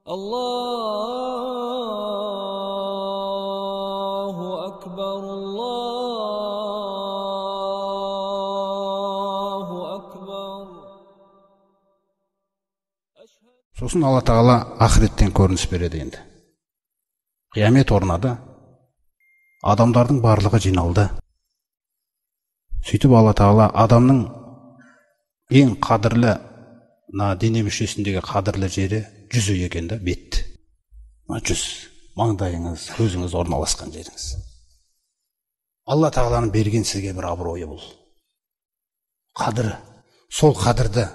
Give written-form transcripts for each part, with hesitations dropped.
Allahu akbar, Allahu akbar. Сосын Алла Тағала ақыреттен көрініс береді енді. Қиямет орнады. Адамдардың барлығы жиналды. Сөйтіп Алла Тағала адамның ең қадірлі, мына дене мүшесіндегі қадірлі жері жүзі екен да, бет. Мына жүз, маңдайыңыз, көзіңіз орналасқан жеріңіз. Алла Тағаланың берген сізге бір абыройы бұл. Қадірі. Сол қадірді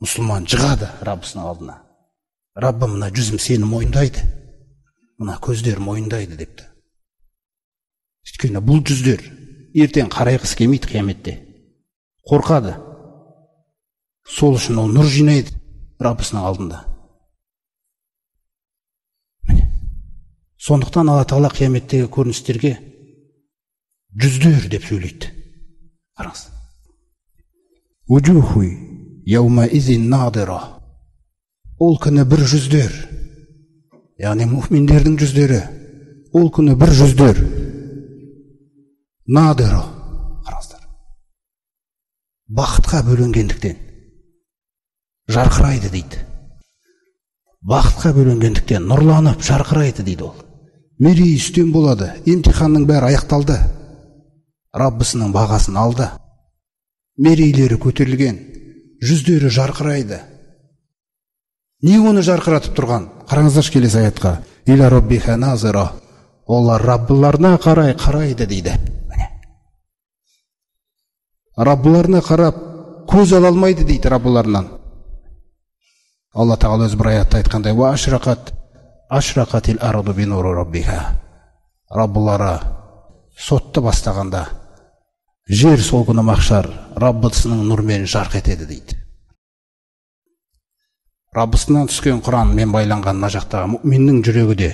мұсылман жығады Раббысының алдына. Раббым, мына жүзім сені мойындайды, мына көздер мойындайды депті. Өйткені бұл жүздер ертең қарайғысы келмейді қияметте. Қорқады. Сол үшін ол нұр жинайды Раббысының алдында. Міне. Сондықтан Алла Тағала қияметтегі көріністерге жүздер деп сөйлейді. Қараңыз. Уджуху яума изин надира. Ол күні бір жүздер, яғни муъминдердің жүздері, ол күні бір жүздер надира. Қараңыздар. Бақытқа бөленгендіктен жарқырайды дейді. Бақытқа бөленгендіктен нұрланып жарқырайды дейді ол. Мерей үстем болады, емтиханның бәрі аяқталды. Раббысының бағасын алды. Мерейлері көтерілген, жүздері жарқырайды. Не оны жарқыратып тұрған? Қараңыздаршы келесі аятқа. Иля раббиха назира. Олар Раббыларына қарай қарайды дейді. Міне. Раббыларына қарап көз ала алмайды дейді Раббыларынан. Алла Тағала өз бір аятта айтқандай, «Уа ашрақат, ашрақатил арду би нури раббиха». Раббылары сотты бастағанда жер сол күні махшар Раббысының нұрымен жарқ етеді дейді. Раббысынан түскен Құранмен байланған мына жақтағы мүминнің жүрегі де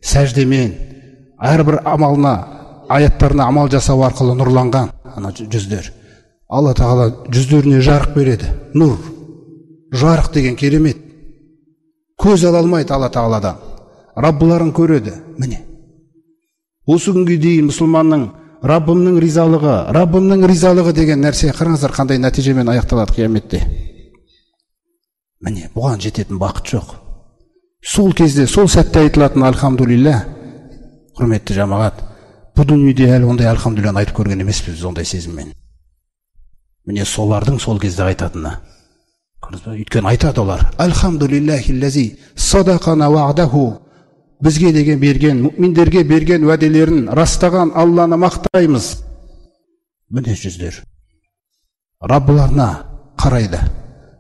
сәждемен әрбір амалына, аяттарына амал жасау арқылы нұрланған ана жүздер. Алла Тағала жүздеріне жарық береді. Нұр, жарық деген керемет. Көз ала алмайды Алла Тағаладан. Раббыларын көреді. Міне. Осы күнге дейін мұсылманның Раббымның ризалығы, Раббымның ризалығы деген нәрсе, қараңыздар қандай нәтижемен аяқталады қияметте. Міне, бұған жететін бақыт жоқ. Сол кезде, сол сәтте айтылатын альхамдулилля, құрметті жамағат, бұл дүниеде әлі ондай альхамдулилланы айтып көрген емеспіз біз ондай сезіммен. Міне солардың сол кезде айтатыны. Көрдіңіз бе? Өйткені айтады олар, альхамдулиллахиллази садақана ва'даху. Бізге деген берген, мүминдерге берген уәделерін растаған Алланы мақтаймыз. Міне жүздер Раббыларына қарайды,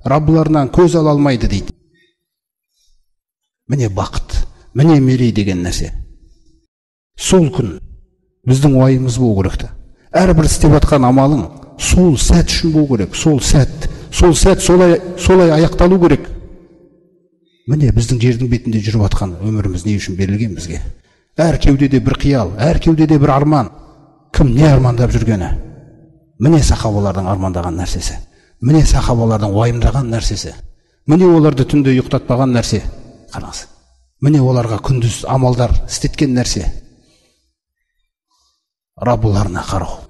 Раббыларынан көз ала алмайды дейді. Міне бақыт, міне мерей деген нәрсе. Сол күн біздің уайымыз болу керек та. Әрбір істеп жатқан амалың сол сәт үшін болу керек. Сол сәт, сол сәт солай аяқталу керек. Міне біздің жердің бетінде жүріп жатқан өміріміз не үшін берілген бізге? Әр кеудеде бір қиял, әр кеудеде бір арман. Кім не армандап жүргені? Міне сахабалардың армандаған нәрсесі. Міне сахабалардың уайымдаған нәрсесі. Міне оларды түнде ұйықтатпаған нәрсе. Қараңыз. Міне оларға күндіз амалдар істеткен нәрсе. Раббыларына қарау.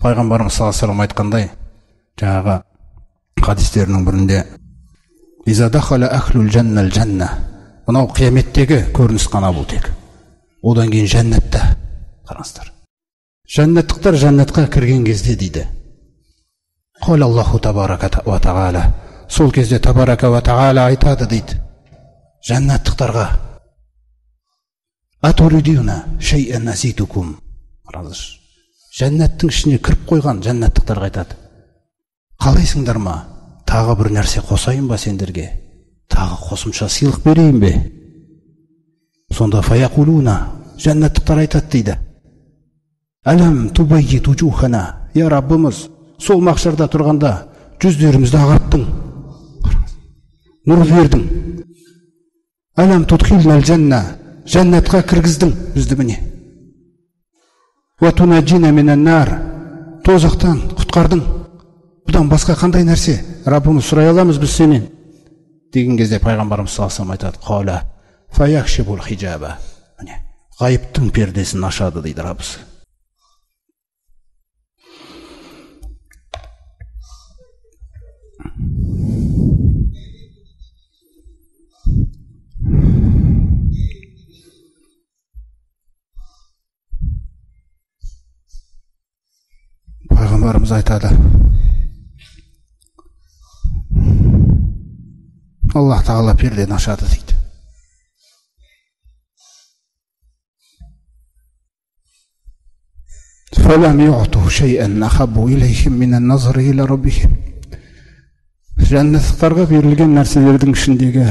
Пайғамбарымыз саллаллаху алейхи ва саллям айтқандай, жаңағы хадистерінің бірінде, Иза дахала ахлул жаннал жанна. Мынау қияметтегі көрініс қана бұл тек. Одан кейін жәннатта. Қараңыздар. Жәннаттықтар жәннатқа кірген кезде дейді. Қол Аллаху табарака ва тағала. Сол кезде табарака ва тағала айтады дейді. Жәннаттықтарға. Атуридуна шайан азидукум. Қараңыздар. Жәннаттың ішіне кіріп қойған жәннаттықтарға айтады. Қалайсыңдар ма? Тағы бір нәрсе қосайын ба сендерге? Тағы қосымша сыйлық берейін бе? Сонда фаяқулуна, жәннаттықтар айтады дейді. Әлем тубаййит вужухана, я Раббымыз, сол махшарда тұрғанда жүздерімізді ағарттың, нұр бердің. Әлем тудхилнал жанна, жәннатқа кіргіздің бізді міне. Уа тунаджина минан нар, тозақтан құтқардың. Бұдан басқа қандай нәрсе? Раббымыз, сұрай аламыз біз сенен. Деген кезде пайғамбарымыз саллаллаху алейхи айтады, қала фаякшибул хижаба. Міне, ғайыптың пердесін ашады дейді Раббысы. Пайғамбарымыз айтады, Аллах тағала пердені ашады дейді. Жәннаттықтарға берілген нәрселердің ішіндегі,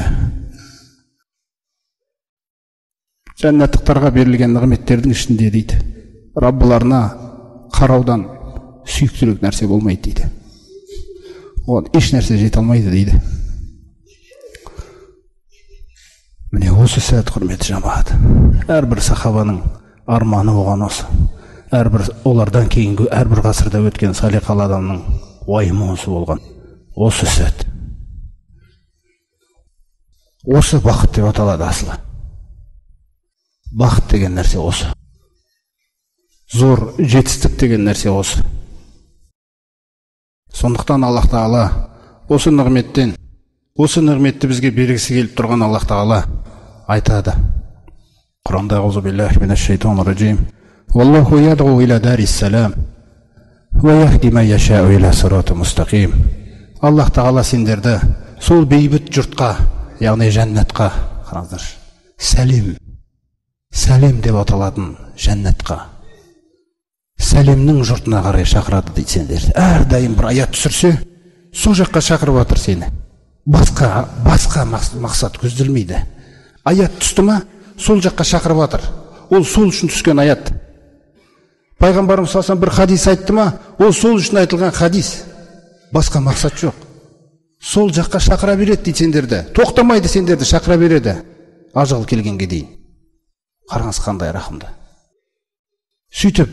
жәннаттықтарға берілген нығметтердің ішінде дейді, Раббыларына қараудан сүйіктірек нәрсе болмайды дейді. Оған еш нәрсе жете алмайды дейді. Міне осы сәт, құрметті жамағат, әрбір сахабаның арманы болған осы. Әрбір олардан кейінгі әрбір ғасырда өткен салиқалы адамның уайымы осы болған. Осы сәт. Осы бақыт деп аталады асылы. Бақыт деген нәрсе осы. Зор жетістік деген нәрсе осы. Сондықтан Аллах тағала осы нығметтен, осы нығметті бізге бергісі келіп тұрған Аллах тағала айтады. Құранда аузу биллахи минаш шайтанир ражим. Валлаху ядғу иля дарис салам ва яхди ман яшау иля сирати мустақим. Аллах тағала сендерді сол бейбіт жұртқа, яғни жәннатқа, қараңыздар, сәлем, сәлем деп аталатын жәннатқа, сәлемнің жұртына қарай шақырады дейді сендерді. Әрдайым бір аят түсірсе, сол жаққа шақырып жатыр сені. Басқа мақсат көзделмейді. Аят түсті ма, сол жаққа шақырып жатыр. Ол сол үшін түскен аят. Пайғамбарымыз саллаллаху алейхи вассалам бір хадис айтты ма, ол сол үшін айтылған хадис. Басқа мақсат жоқ. Сол жаққа шақыра береді дейді сендерді. Тоқтамайды сендерді, шақыра береді. Ажал келгенге дейін. Қараңыз қандай рахымды. Сөйтіп,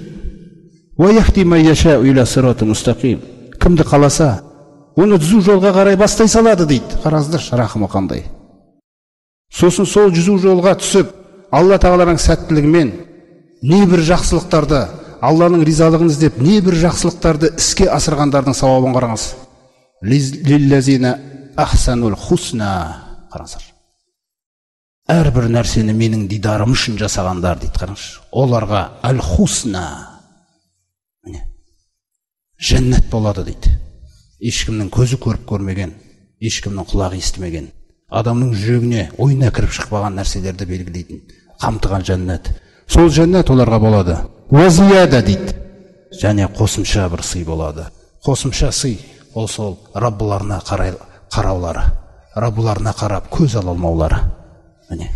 кімді қаласа, оны түзу жолға қарай бастай салады дейді. Қараңыздаршы, рахымы қандай. Сосын сол түзу жолға түсіп, Алла тағаланың сәттілігімен небір жақсылықтарды, Алланың ризалығын іздеп, небір жақсылықтарды іске асырғандардың сауабын қараңыз. Лиллазина ахсанул хусна. Қараңыздар. Әрбір нәрсені менің дидарым үшін жасағандар дейді, қараңызшы. Оларға әл-хусна. Міне. Жәннат болады дейді. Ешкімнің көзі көріп көрмеген, ешкімнің құлағы естімеген, адамның жүрегіне, ойына кіріп шықпаған нәрселерді белгілейтін, қамтыған жәннат. Сол жәннат оларға болады. Уазияда дейді. Және қосымша бір сый болады. Қосымша сый ол сол Раббыларына қарай қараулары, Раббыларына қарап көз ала алмаулары. Міне.